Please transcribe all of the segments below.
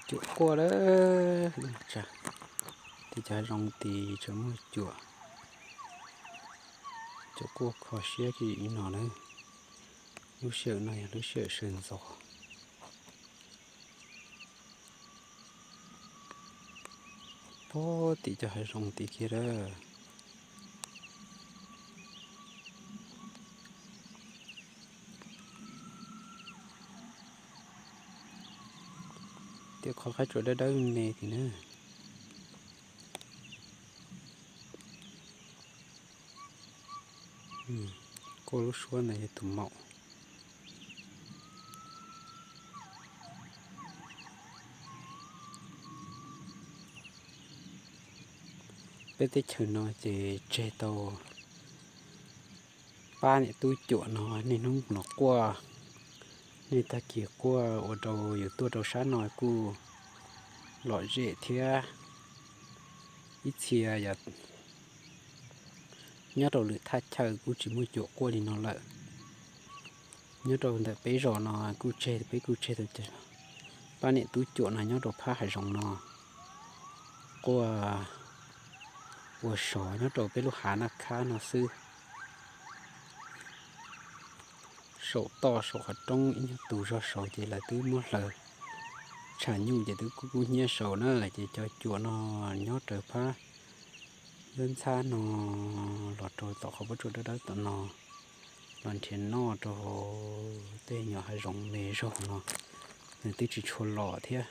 Cuam quaj lawm, tsa, tim cov hav zoov tid tseem muaj cuam. Cuam quaj kho siab li no na. Lub sij hawm no yog lub sij hawm sawv ntxov. Puag tim cov hav zoov tid kiag lawm. Tias qhov qab tsuas dawb dawb me tid na. Kuj lub suab ntawd yog tus maum. Peb teb chaws no ces tseg tau pab niam tub cuam no niaj hnub los quaj, niaj tag kis quaj ua rau yus tuaj rau sab no kuj lom zem thiab. Ib txhia yog nyob rau lwm thaj chaw kuj tsis muaj cuam quaj li no lawm. Nyob rau ntawm peb zos no kuj tseg, peb kuj tseg tau pab niam tub cuam no nyob rau phab hav zoov no quaj ua sov nyob rau peb lub hav Naj Khab no xwb. Saum toj saum qhov roob ib nyuag tus zog saud ces lawv twb muab hlawv tshav nyuj ces twb kub kub hnyiab saud na. Ces cov cuam no nyob raws phab ntxhab ntxhab no los rau tom qhov pob tsuas dawb dawb tom no los nrhiav noj rau tej nyuam hav zoov me zog no, nws twb tsis tshua los thiab.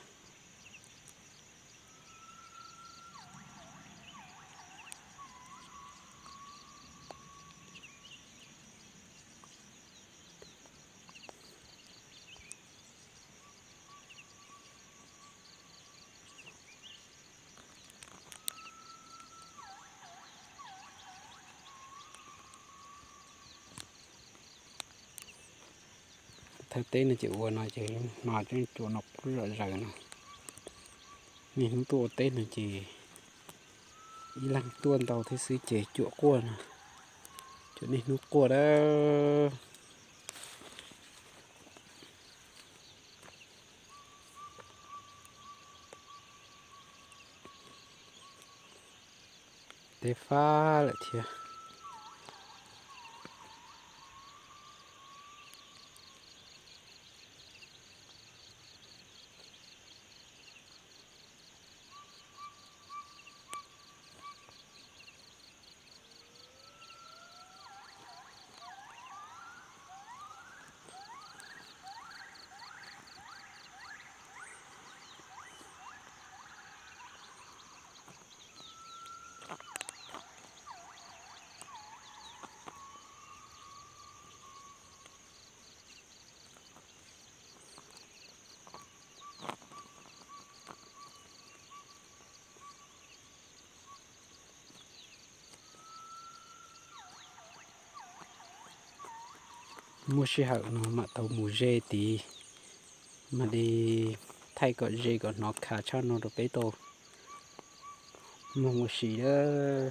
Thawj teb no ces ua no ces no cov cuam no qub zom zaws no. Niaj hnub tuaj ua teb no ces ib leeg tuaj ntau thiab xwb ces cuam quaj no, cuam niaj hnub quaj dawb. Teb fab lawm thiab. Muaj sij hawm no mam tau mus ze tid, mam li thaij kom ze kom hnov khav tshaj no rau peb tau mloog ua si lawm.